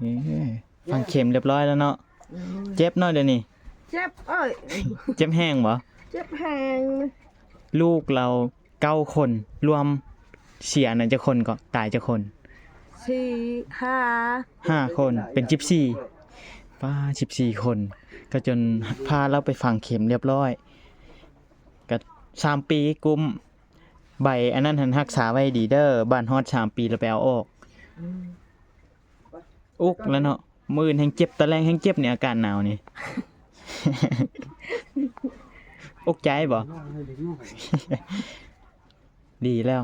ເອີ ຝັງເຂັມຮຽບຮ້ອຍແລ້ວເນາະ. ໂອ້ຍ ເຈັບເນາະດຽວນີ້. ເຈັບເອີຍ. ເຈັບແຮງບໍ່? ເຈັບແຮງ. ລູກລາວເກົ້າຄົນ ລວມເສຍນັ້ນຈັກຄົນເກາະ? ຕາຍຈັກຄົນ? ສີ່ ຫ້າ ຫ້າຄົນ ເປັນສິບສີ່. ປ້າ ສິບສີ່ຄົນ ກໍຈົນພາລາວໄປຝັງເຂັມຮຽບຮ້ອຍ. ກໍສາມປີກຸ້ມ. ໃບອັນນັ້ນຫັ້ນຮັກສາໄວ້ດີເດີ ບາດຮອດສາມປີແລ້ວໄປເອົາອອກ. ອືມ ອຸກແລ້ວເນາະ. ມື້ອື່ນແຮ່ງເຈັບ ຕອນແລງແຮ່ງເຈັບນີ້ ອາກາດໜາວນີ້. ອຸກໃຈບໍ່? ດີແລ້ວ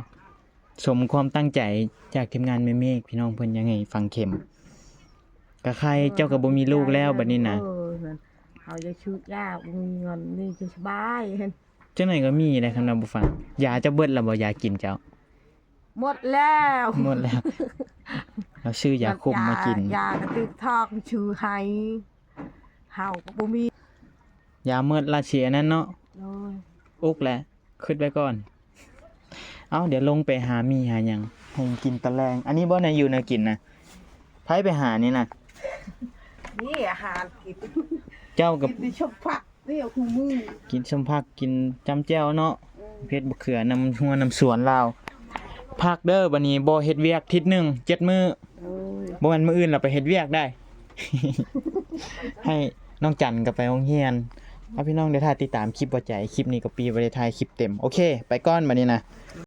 ສົມຄວາມຕັ້ງໃຈຈາກທີມງານແມ່ເມກ. ພີ່ນ້ອງເພິ່ນຢາກໃຫ້ຝັງເຂັມ ກະໄຄ. ເອີ ເຈົ້າກໍບໍ່ມີລູກແລ້ວບັດນີ້ນະ. ເອີ ເຮົາຢາກຊື້ຢາ ບໍ່ມີເງິນນີ້ຈະສະບາຍ. ຈັ່ງໃດກໍມີແຫຼະ ຄັນວ່າບໍ່ຟັງ. ຢາເຈົ້າເບິດແລ້ວບໍ່? ຢາກິນເຈົ້າ ໝົດແລ້ວ. ໝົດແລ້ວ. ເຮົາຊື້ຢາຄຸມມາກິນ. ຢາ ຢາກະຕຶກທອກຊື້ໃຫ້ ເຮົາກໍບໍ່ມີ. ຢາໝົດລະຊິອັນນັ້ນເນາະ. ໂດຍ. ອຸກແຫຼະ ຄິດໄວ້ກ່ອນ. ເອົ້າ ດຽວລົງໄປຫາໝີ່ຫາຫຍັງໃຫ້ກິນຕອນແລງ. ອັນນີ້ບໍ່ ແນວຢູ່ແນວກິນນະ? ໃຜໄປຫານີ້ນະ? ນີ້ອາຫານກິນ. ເຈົ້າກັບ ກິນແຕ່ສົ້ມຜັກ. ນີ້ເອົາຄູ່ມື້ ກິນສົ້ມຜັກ ກິນຈ້ຳແຈ່ວເນາະ. ອືມ ເຜັດບັກເຂືອ ນຳຮົ້ວນຳສວນລາວ. ພັກເດີ ບັດນີ້ບໍ່ເຮັດວຽກທິດໜຶ່ງ ເຈັດມື້. ໂອ້ຍ ບໍ່ແມ່ນມື້ອື່ນລະໄປເຮັດວຽກໄດ້. ໃຫ້ນ້ອງຈັນກໍໄປໂຮງຮຽນ. ເອົາ ພີ່ນ້ອງ ດຽວຖ້າຕິດຕາມຄລິບບໍ່ໃຈ. ຄລິບນີ້ກໍປີບໍ່ໄດ້ຖ່າຍຄລິບເຕັມ. ໂອເຄ ໄປກ່ອນບັດນີ້ນະ.